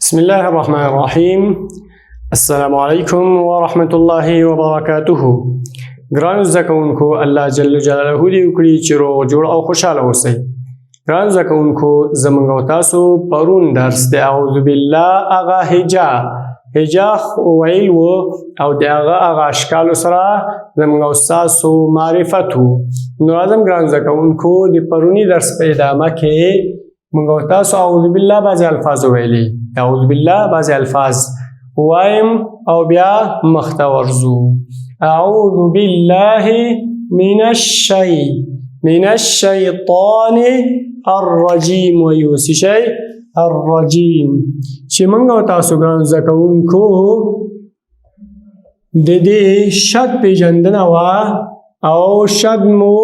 بسم الله الرحمن الرحیم. السلام علیکم ورحمت الله وبرکاته. ګرانو زده کوونکو، الله جل جلاله دې وکړي چې روغ جوړ او خوشحاله اوسئ. ګرانو زده کوونکو، زموږ او تاسو پرون درس د اعوذ بالله هغه هجا ویل وو او د هغه هغه اشکالو سره زموږ او ستاسو معرفت وو. نو راځم ګرانو زده کوونکو، د پروني درس په ادامه کې موږ او تاسو اعوذ بالله بعضې الفاظ ویلي. اعوذ بالله بعضې الفاظ وایم او بیا مخته ورځو. اعوذ بالله من من الشیطان الرجیم. ویو څه شی؟ الرجیم. چې موږ او تاسو ګران زده کوونکو د دې شد پېژندنه وه او شد مو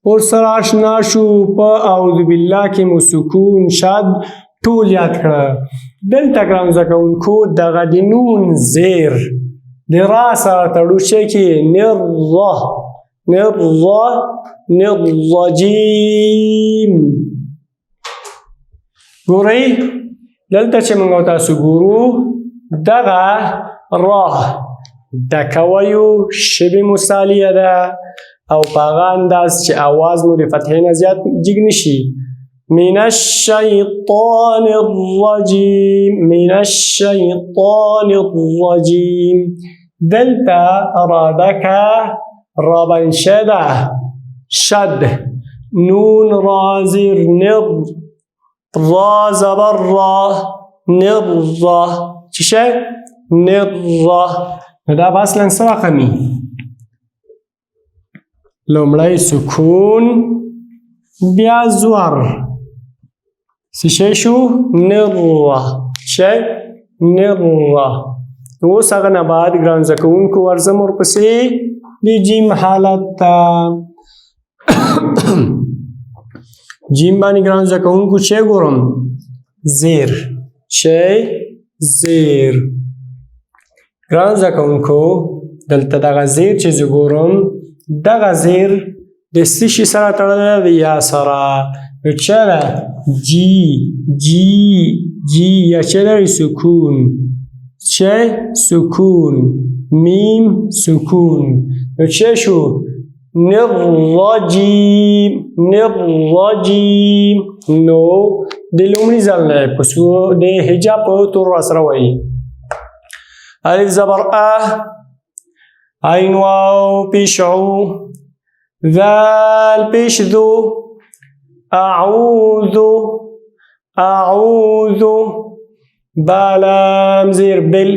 ورسره آشنا شو. په اعوذ بالله کې مو سکون شد ټول یاد کړه. دلته ګران زده کوونکو دغه د نون زیر د را سره تړو چې کې نر نر نرجیم. ګورئ دلته چې موږ تاسو ګورو دغه را ډکه ویو، شبې مثالیه ده او په هغه انداز چې اواز مو د فتحې نه زیات جګ نشي. من الشیطان الرجیم، من الشیطان الرجیم. دلته را ډکه، را باندې شده شد، نون را زیر نر، را زبر را، نر را، څه شی؟ نر را. نو دا به اصلا څه رقم وي؟ لومړی سکون، بیا زور. څه شی شو؟ نر. شی نر. اوس هغه نه بعد ګران زده کوونکو ورځم ورپسې د جیم حالت ته. جیم باندې ګران زده کوونکو چې ګورم زیر، شی زیر. ګران زده کوونکو دلته دغه زیر چې زه ګورم دغه زیر د څه شي سره تړلی دی؟ یا سره. نو چه ده؟ جی جی جی، یا چه لري؟ سکون. چه؟ سکون. میم سکون. نو چه شو؟ نرجیم، نرجیم. نو د لومړي ځل نه په د هجا په تور سره وایي. الف زبر ا، عین واو پیش عو، ذال پیش ذو، اعوذ اعوذ، با لام زیر بل،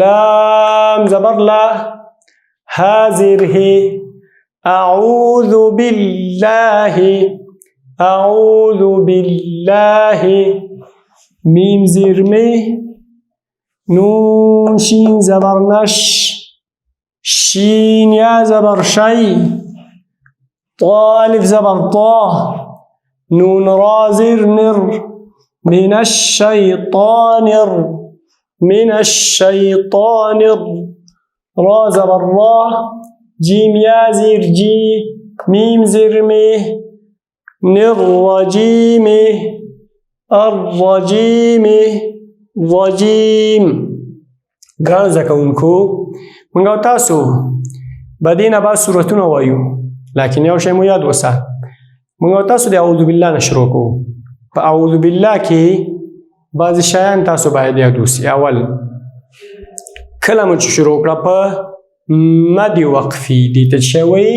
لام زبر لا، ها زیر هی، اعوذ بالله، اعوذ بالله، میم زیر می، نون شین زبر نش، شین یا زبر شی، طا الف زبر طا، نون را زیر نر، من الشیطان ر، من الشیطان ر، را زبر را، جیم یا زیر جی، میم زیر می، نرجیم، الرجیم، رجیم. ګران زده کوونکو، موږ او تاسو به دې نه بعد سورتونه وایو، لکن یو شی مو یاد اوسه. موږ او تاسو د اعوذ بالله نه شروع کوو. په اعوذ بالله کې بعضې شیان تاسو باید یاد اوسي. اول کله مو چې شروع کړه په مد وقفي، دې ته څه وایي؟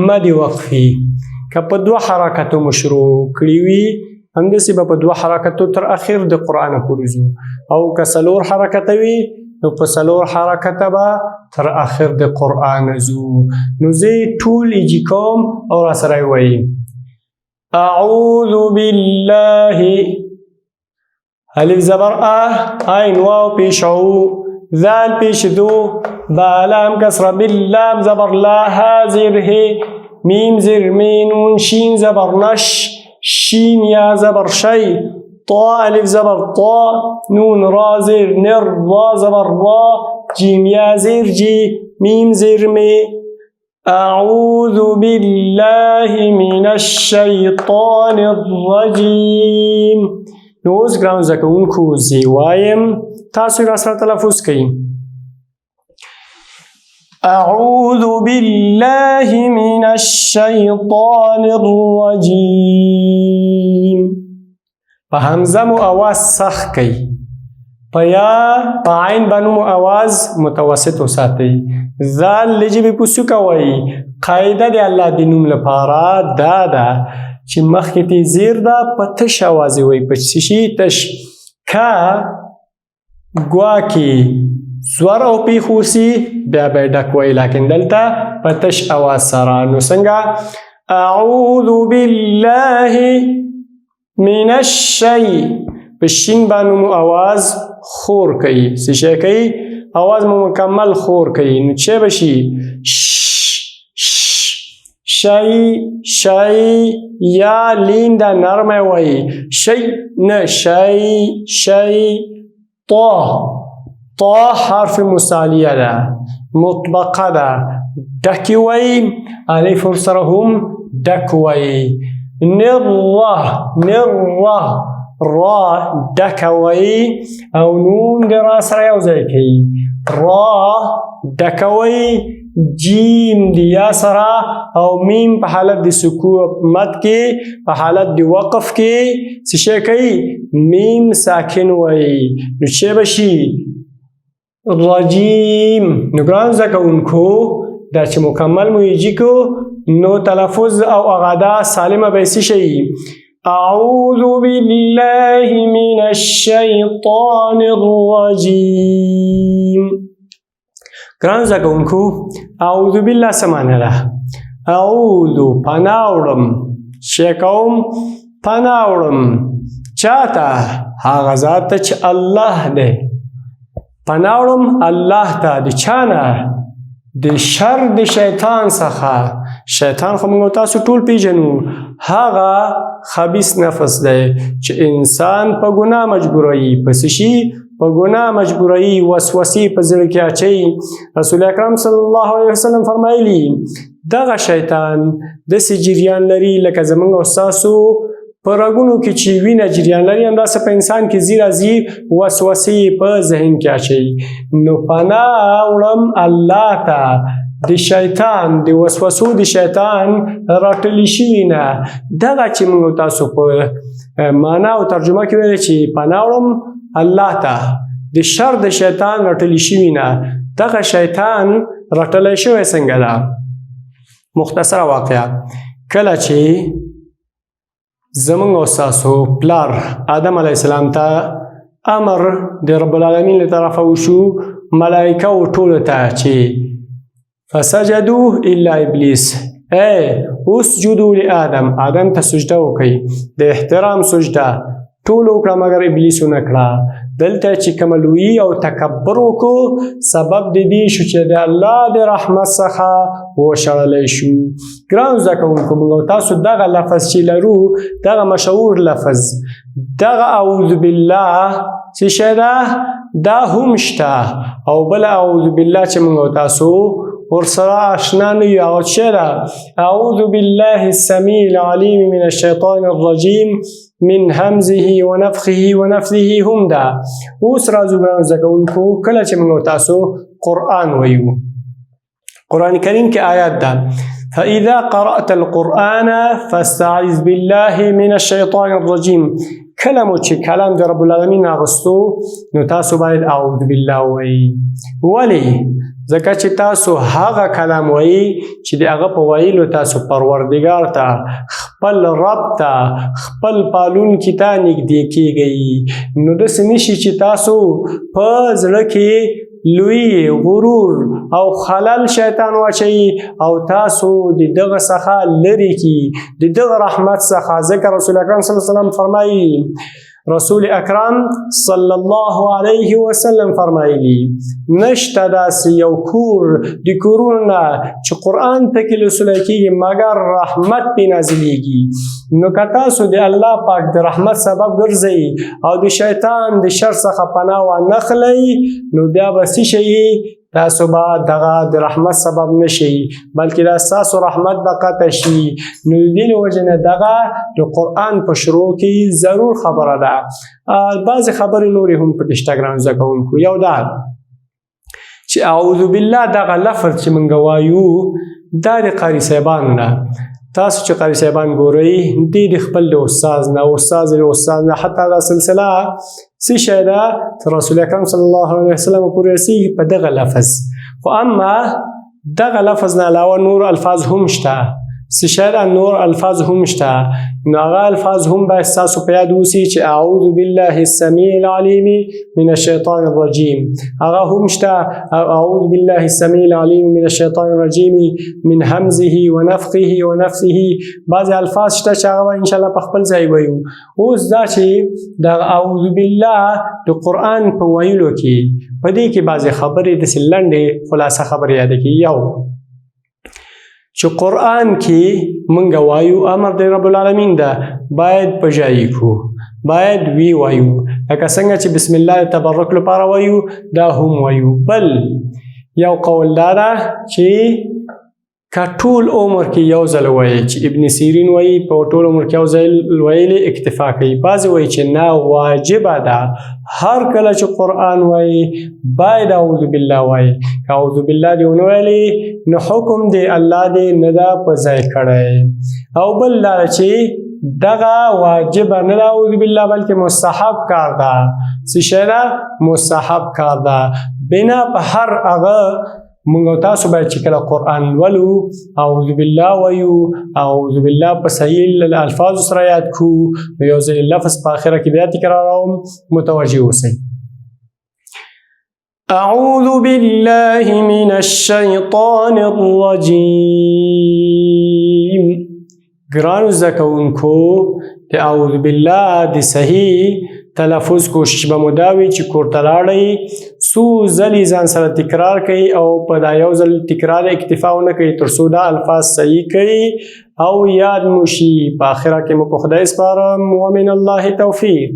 مد وقفي. که په دوه حرکتو مو شروع کړي وي، همداسې به په دوه حرکتو تر اخر د قرآن پورې ځو، او که څلور حرکته وي نو په څلور حرکته به تر اخر د قرآن ځو. نو زه یې ټول ایجي کوم او راسره یې وایي. اعوذ بالله، الف زبر ا، عین واو پیش عو، ذال پیش ذو، با لام کسره باللام زبر لا، ها زیر هی، میم زیر می، نون شین زبر نش، شین یا زبر شی، طا الف زبر طا، نون را زیر نر، را زبر را، جیم یا زیر جی، میم زیر می. اعوذ بالله من الشیطان الرجیم. نو اوس ګران زده کوونکو زه وایم، تاسو یې راسره تلفظ کوئ. أعوذ بالله من الشیطان الرجیم. په همزه مو اواز سخت کوي، په یا په عین باندې مو اواز متوسط وساتئ. ذال له ژبې په سوکه وایي. قاعده د الله د نوم لپاره دا ده چې مخکې تې زیر ده، په تش اواز یې وایي، په څه شي؟ تش. که ګواکې زور او پیښ اوسي بیا به یې ډک وایي، لکن دلته په تش اواز سره. نو څنګه؟ اعوذ بالله من الشی، په شین باندې مو اواز خور کوي. څه شی کوي؟ اواز مو مکمل خور کوي. نو چې به شي؟ شی شی، یا لین دا نرمه وایي، شی نه شی شی. طا، طا حرف مسالیه ده، مطبقه ده، ډکې وایي، الف ورسره هم ډک وایي. نره نره، را ډکه وایي او نون د را سره یو ځای کوي، را ډکه وایي، جیم د یا سره او میم په حالت د سکون مد کې، په حالت د وقف کې څه شی کوي؟ میم ساکن وایي. نو چې به شي؟ رجیم. نو ګران زده کوونکو دا چې مکمل مو یې کو، نو تلفظ او هغه دا سالمه به یې څه شي؟ أعوذ بالله من الشیطان الرجیم. ګران زده کوونکو اعوذ بالله څه معنی ده؟ اعوذ پناه وړم، چې کوم پناه وړم چاته؟ هغه ذات ته چې الله دی. پناه وړم الله ته د چا نه؟ د شر د شیطان څخه. شیطان خو موږ تاسو ټول پیژنو، هغه خبیث نفس دی چې انسان په ګناه مجبوروي. په څه شي؟ په ګناه مجبوروي، وسوسې په زړه کې اچوي. رسول اکرم صلی الله علیه وسلم فرمایلي دغه شیطان داسې جریان لري لکه زموږ او ستاسو په رګونو کې چې وینه جریان لري، همداسې په انسان کې ځي راځي، وسوسې په ذهن کې اچوي. نو پناه وړم الله ته د شیطان د وسوسو د شیطان راټلې شوي نه. دغه چې موږ تاسو په معنا او ترجمه کې ویل چې پناه وړم الله ته د شر د شیطان رټلی شوي نه، دغه شیطان رټلی شوی څنګه ده؟ مختصره واقعه، کله چې زمونږ او ستاسو پلار آدم علیه السلام ته امر د رب العالمین له طرفه وشو، ملائکه او ټولو ته چې فسجدو الا ابلیس، ای اسجدو لآدم، آدم ته سجده وکړئ، د احترام سجده ټول وکړه مګر ابلیس ونه کړه. دلته چې کومه لویي او تکبر وکړو، سبب د دې شو چې د الله د رحمت څخه وشړلی شو. ګران زده کوونکو موږ تاسو دغه لفظ چې لرو، دغه مشهور لفظ، دغه اعوذ بالله څه شی ده؟ دا هم شته. او بل اعوذ بالله چې موږ تاسو ورسره آشنا نه یو، هغه څه ده؟ اعوذ بالله السمیع العلیم من الشیطان الرجیم من همزه ونفخه ونفثه هم ده. اوس راځو ګرانو زده کوونکو، کله چې موږ تاسو قرآن وایو، قرآن کریم کې آیات ده فإذا قرأت القرآن فاستعذ بالله من الشیطان الرجیم. کله مو چې کلام د رب العالمین اغستو، نو تاسو باید اعوذ بالله وایئ. ولې؟ ځکه چې تاسو هغه کلام وایئ چې د هغه په ویلو تاسو پروردګار ته، خپل رب ته، خپل پالونکي ته نږدې کیږئ. نو داسې نشي چې تاسو په زړه کې لوی غرور او خلل شیطان واچوي او تاسو د دغه څخه لرې کړي، د دغه رحمت څخه. ځکه رسول اکرم صلی الله علیه وسلم فرمایي، رسول اکرم صلی الله علیه وسلم فرمایلی، نشته داسې یو کور د کورونو نه چې قرآن پکې لوستل کېږي مګر رحمت پرې نازلېږي. نو که تاسو د الله پاک د رحمت سبب ګرځئ او د شیطان د شر څخه پناه وانخلئ، نو بیا به څه شي؟ تاسو به دغه د رحمت سبب نشي، بلکې دا ستاسو رحمت به قطع شي. نو د دې له وجې نه دغه د قرآن په شروع کې ضرور خبره ده. بعضې خبرې نورې هم پکې شته ګرانو زده کوونکو. یو دا چې اعوذ بالله دغه لفظ چې مونږ وایو دا د قاري صاحبانو نه، تاسو چې قاري صاحبان ګورئ دی د خپل د استاد نه، استاد د استاد نه، حتی دا سلسله څه شی ده تر رسول اکرم صلی الله علیه وسلم پورې رسېږي په دغه لفظ. خو اما دغه لفظ نه علاوه نور الفاظ هم شته، څه شی ده، نور الفاظ هم شته. نو هغه الفاظ هم باید ستاسو په یاد اوسي چې اعوذ بالله السمیع العلیم من الشیطان الرجیم، هغه هم شته. اعوذ بالله السمیع العلیم من الشیطان الرجیم من همزه ونفخه ونفسه، بعضې الفاظ شته چې هغه به انشاءالله په خپل ځای وایو. اوس دا چې د اعوذ بالله د قرآن په ویلو کې په دې کې بعضې خبرې داسې لنډې خلاصه خبرې یادې کړي. یو چې قرآن کې مونږ وایو امر دی رب العالمین ده، باید په ځای کو، باید وی وایو، لکه څنګه چې بسم الله تبرک لپاره وایو دا هم وایو. بل یو قول دا ده چې که ټول عمر کې یو ځل وایي، چې ابن سیرین وایي په ټول عمر کې یو ځل ویلې اکتفا کوي. بعضې وایي چې نه، واجبه ده هر کله چې قرآن وایي باید اعوذ بالله وایي. که اعوذ بالله دې ونه ویلې نو حکم دی الله دې نه ده په ځای کړی. او بل دا چې دغه واجبه نه ده اعوذ بالله، بلکې مستحب کار ده. څه شی ده؟ مستحب کار ده. بنا په هر هغه مونږ او تاسو باید چې کله قرآن لولو اعوذ بالله وایو، اعوذ بالله په صحیح الفاظو سره یاد کړو. نو یو ځل لفظ په آخره کې بیا تکراروم، متوجه اوسئ. اعوذ بالله من الشیطان الرجیم. ګرانو زده کوونکو، د اعوذ بالله د صحیح تلفظ کوشش به مو دا وي چې کور ته لاړئ څو ځلې ځان سره تکرار کوي او په دا یو ځل تکرار اکتفا ونه کوي تر څو دا الفاظ صحیح کوي او یاد مو شي. په آخره کې مو په خدای سپارم، ومن الله توفیق.